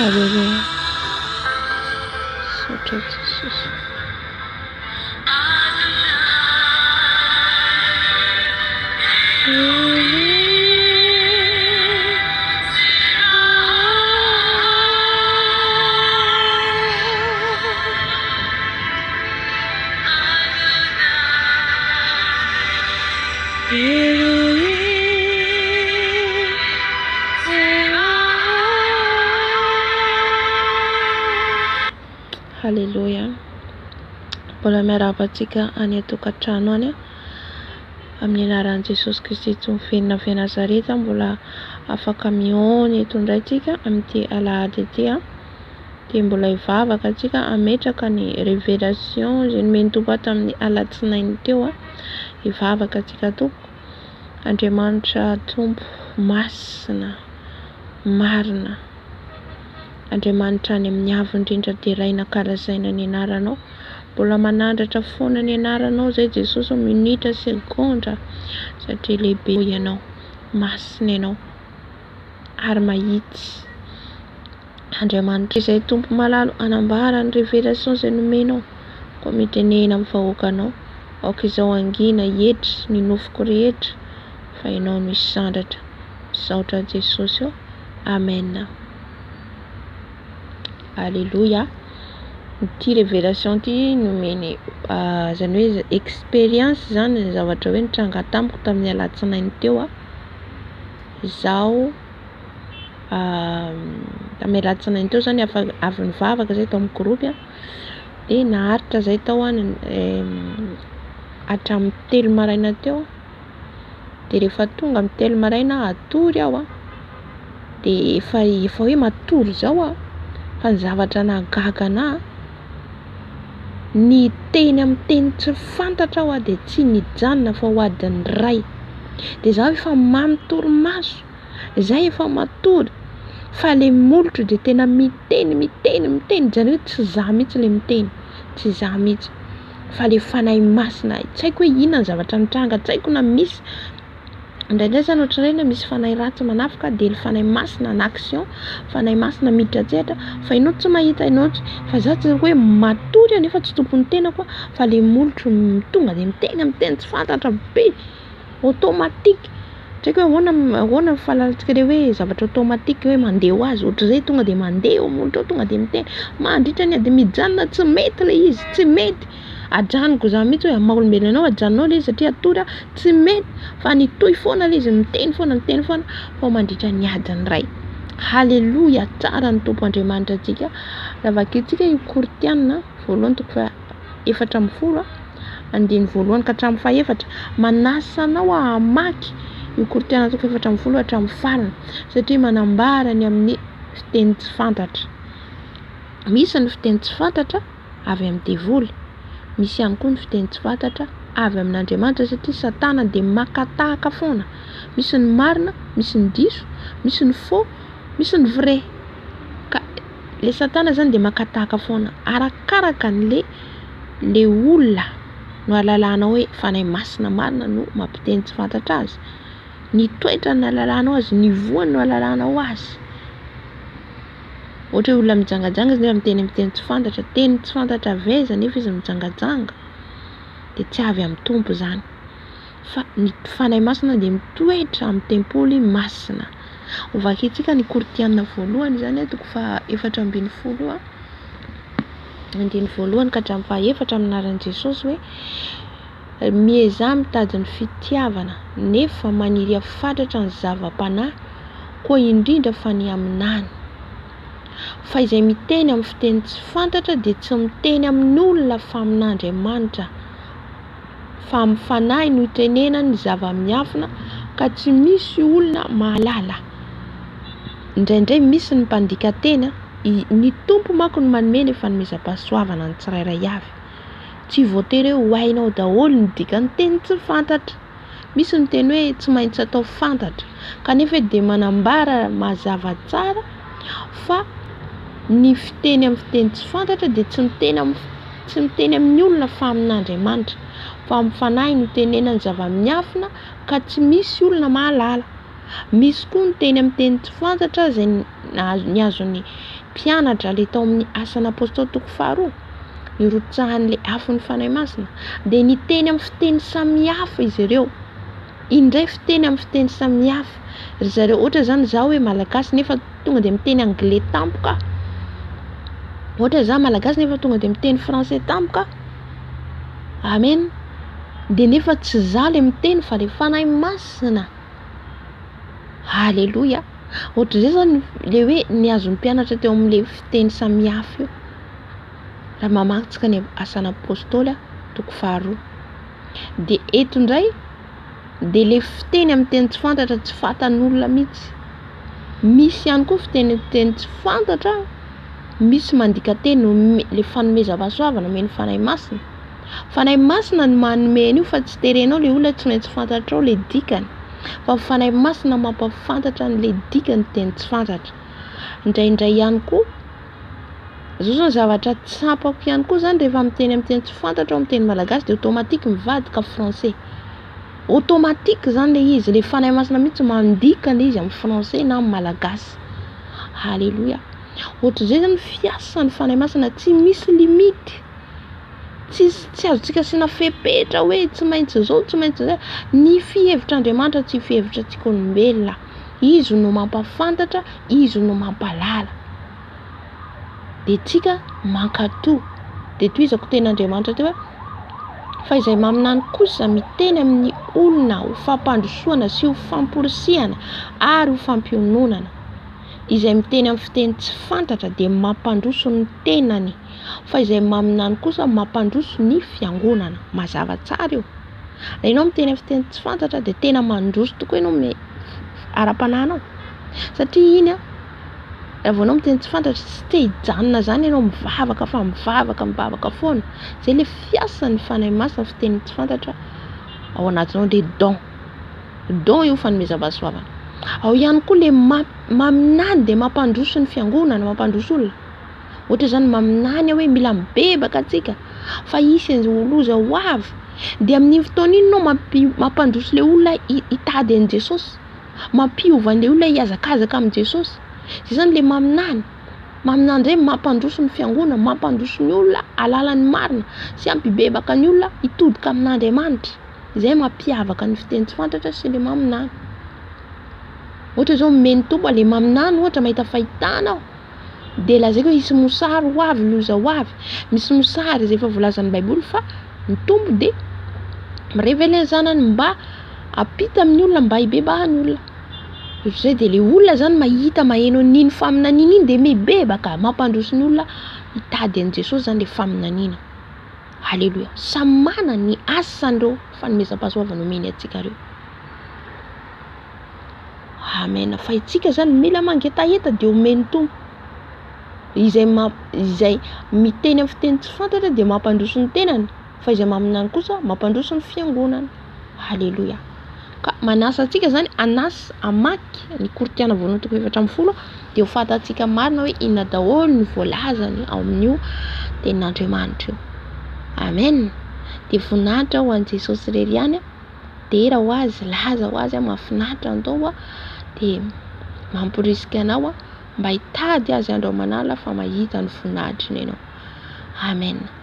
Haleloia. Misaotra Jesosy. Haleloia. Mbola miarahaba antsika any an-tokantrano any amin'ny anaran'i Jesosy Kristy Tompo velona avy Nazareta. Mbola afaka mihaona eto indray tsika amin'ity alahady ity. Dia mbola hivavaka antsika hametraka ny révélation izay nomen'ny Tompo ahy tamin'ny alatsinainy teo. Hivavaka antsika tompoko. Andriamanitra Tompo masina, marina. Andriamanitra any amin'ny avo indrindra deraina ankalazaina ny anaranao. Mbola manandratra foana ny anaranao izay Jesosy minitra segondra satria lehibe ianao, masina ianao ary mahitsy. Andriamanitra izay Tompo malalo hanambara ny révélation izay nomenao. Koa mitenena amin'ny vahoakanao. Aoka izao hangina hietry ny nofoko rehetra fa ianao no hisandratra. Misaotra Jesosy ô. Amen. Alléluia. Ity révélation ity nomeny izany hoe expérience izany ny zavatra hoe nitranga tamiko tamin'ny alatsinainy teo. Izaho tamin'ny alatsinainy teo izany avy nivavaka izay tao amin'ny groupe dia naharitra izay tao hatramin'ny 3 maraina teo. Dia rehefa tonga amin'ny 3 maraina hatory aho dia efa efa hoe matory izao aho fa ny zavatra nahagaga anahy niteny amin'ny teny tsy fantatra aho dia tsy nijanona fa ho adiny iray. Dia izaho efa mamo torimaso, izaho efa matory fa ilay molotro dia tena miteny miteny miteny izany hoe tsy izaho mihitsy ilay miteny, tsy izaho mihitsy fa ilay fanahy masina, tsy haiko hoe inona ny zavatra nitranga, tsy haiko na misy indraindray izany ohatran'ny hoe na misy fanahy ratsy manafika dia ny fanahy masina en action, fanahy masina miditra an-tsehatra fa ianao tsy mahita ianao tsy fa izaho tsy hoe matory aho nefa tsy tompon'ny tenako fa ilay molotro tonga dia miteny amin'ny teny tsy fantatra be, automatique, tsy haiko hoe ahoana ahoana ny fahalalantsika ilay hoe zavatra automatique hoe mandeha ho azy ohatr'izay tonga dia mandeha eo molotra eo tonga dia miteny mandritra ny ady mijanona tsy mety ilay izy tsy mety. Ajanoko za mihitsy hoe amin'ny maha olombelona anao ajanonao ilay izy satria hatory aho, tsy mety fa nitohy foana ilay izy niteny foana niteny foana fa mandritra ny adiny iray. Haleloia, tsara ny Tompo Andriamanitra antsika. Raha vakintsika io Korintiana voalohany toko faha 14 andininy voalohany ka hatramin'ny fahefatra, manasa anao aho hamaky io Korintiana toko 14 hatramin'ny farany satria manambara ny amin'ny fiteny tsy fantatra. Misy ny fiteny tsy fantatra avy amin'ny devoly. Misy ihany koa ny fiteny tsy fantatra avy amin'Andriamanitra satria Satana dia maka tahaka foana. Misy ny marina, misy ny diso, misy ny faux, misy ny vrai. Ka le Satana zany dia maka tahaka foana. Arakaraka an'le le olona no ahalalanao hoe Fanahy Masina marina no mampiteny tsy fantatra azy. Ny toetrany no ahalalanao azy, ny voany no ahalalanao azy. Ohatra hoe olona mijangajanga izy nefa miteny amin'ny teny tsy fantatra, teny tsy fantatra avy aiza nefa izy mijangajanga, dia tsy avy amin'ny Tompo izany. Fa ny Fanahy Masina dia mitoetra amin'ny tempoly masina. Hovakintsika ny Korintiana voalohany izany toko faha 14 andininy voalohany ka hatramin'ny faha efatra amin'ny anaran'i Jesosy hoe miezaha mitady ny fitiavana nefa maniria fatratra ny zava-panahy koa indrindra fa ny haminany. Fa izay miteny amin'ny fiteny tsy fantatra dia tsy miteny amin'olona fa amin'Andriamanitra, fa amin'ny fanahy no itenenany zava-miafina ka tsy misy olona mahalala. Indraindray misy ny mpandika teny, ny Tompo manko no manome ny fanomezam-pahasoavana ny tsirairay avy. Tsy voatery hoe ho hainao daholo ny dikan'ny teny tsy fantatra. Misy ny teny hoe tsy maintsy atao fantatra kanefa dia manambara mazava tsara fa ny fiteny amin'ny fiteny tsy fantatra dia tsy miteny amin'ny tsy miteny amin'ny olona fa amin'Andriamanitra, fa amin'ny fanahy no itenenany zava-miafina ka tsy misy olona mahalala. Misy koa ny teny amin'ny teny tsy fantatra izay nahazo ny azon'ny mpianatra le tao amin'ny asan'apostoly toko faharoa, nirotsahan'ilay afon'ny Fanahy Masina, dia niteny amin'ny fiteny samihafa izy ireo. Indray fiteny amin'ny fiteny samihafa ry zareo. Ohatra izany izaho hoe malagasy nefa tonga dia miteny anglais tampoka aho. Ohatra izaho malagasy nefa tonga dia miteny français tampoka aho. Amen. Dia nefa tsy izaho ilay miteny fa ilay Fanahy Masina. Aleloia. Ohatr'izay izany ilay hoe ny azon'ny mpianatra teo amin'ilay fiteny samihafa io. Raha mamaky tsika ny asan'ny apostoly toko faharoa. Dia eto indray dia ilay fiteny amin'ny teny tsy fantatra tsy fatan'olona mihitsy. Misy ihany koa fiteny amin'ny teny tsy fantatra, misy mandika teny ilay fanomezam-pahasoavana omen'ny Fanahy Masina. Fanahy Masina no manome an'io fa tsy terenao ilay olona tsy maintsy fantatrao ilay dikany. Fa ny Fanahy Masina mampahafantatra an'ilay dikany teny tsy fantatra. Indraindray ihany koa, zao zao ny zavatra tsapako ihany koa zany rehefa miteny amin'ny teny tsy fantatra aho miteny malagasy dia automatique mivadika français. Automatique zany ilay izy, ilay Fanahy Masina mihitsy mandika ilay izy amin'ny français na amin'ny malagasy. Alléluia. Ohatr'izay zany fiasan'ny Fanahy Masina tsy misy limite. Tsisy tsy azontsika asiana fepetra hoe tsy maintsy izao, tsy maintsy izay. Ny fihevitr'Andriamanitra tsy fihevitra antsika olombelona. Izy no mampahafantatra, izy no mampahalala. Dia tsika mankatò. Dia tohizako tenin'Andriamanitra teo hoe fa izay maminany kosa miteny amin'ny olona ho fampandrosoana sy ho famporisihana ary ho fampiononana. Izay miteny amin'ny fiteny tsy fantatra dia mampandroso ny tenany. Fa izay maminany kosa mampandroso ny fiangonana. Mazava tsara io. Raha ianao miteny amin'ny fiteny tsy fantatra dia tena mandroso tokoa ianao amin'ny ara-panahinao. Satria iny an, raha vao ianao miteny tsy fantatra, tsy te hijanona izany ianao mivavaka fa mivavaka mivavaka foana. Izay ilay fiasan'ny Fanahy Masina fiteny tsy fantatra ao anatinao dia don. Don io fanomezam-pahasoavana. Ao ihany koa ilay maminany dia mampandroso ny fiangonana, mampandroso olona. Ohatra izany maminany aho hoe mila mibebaka antsika fa hisy an'izao loza ho avy. Dia amin'iny fotoana iny ianao mampandroso ilay olona hitady an'i Jesosy, mampiova an'ilay olona hihazakazaka amin'i Jesosy. Izay izany ilay maminany. Maminany indray mampandroso ny fiangonana, mampandroso ny olona hahalala ny marina sy hampibebaka ny olona hitodika amin'Andriamanitra. Izay mampiavaka ny fiteny tsy fantatra sy ilay maminany. Ohatra izao omen'ny Tompo ilay maminany ohatra mahita fahitana aho. Dia lazaiko hoe hisy mosary ho avy, loza ho avy. Misy mosary izay efa voalazan'ny Baiboly fa ny Tompo dia mi-révéler ny zanany mba hampita amin'ny olona mba hibebahan'ny olona. Ohatr'izay dia ilay olona izany mahita maheno an'iny faminaniana iny dia mibebaka, mampandroso ny olona hitady an'i Jesosy izany ilay faminaniana. Aleloia. Samy manana ny asany ireo fanomezam-pahasoavana omeny antsika ireo. Amen. Fa itsika zany mila mangetaheta dia omen'ny Tompo. Izay izay miteny amin'ny fiteny tsy fantatra dia mampandroso ny tenany, fa izay maminany kosa mampandroso ny fiangonana. Aleloia. Ka manasa antsika zany hanasa, hamaky ny Korintiana voalohany toko 14 dia ho fantatsika marina hoe inona daholo ny voalazany ao amin'io tenin'Andriamanitra io. Amen. Dia voninahitra ho an'i Jesosy irery ihany. Dera ho azy, laza ho azy, mahafinaritra ny Tompo dia mamporisika anao mba hitady azy andro aman'alina fa mahita ny voninahitry ny ianao. Amen.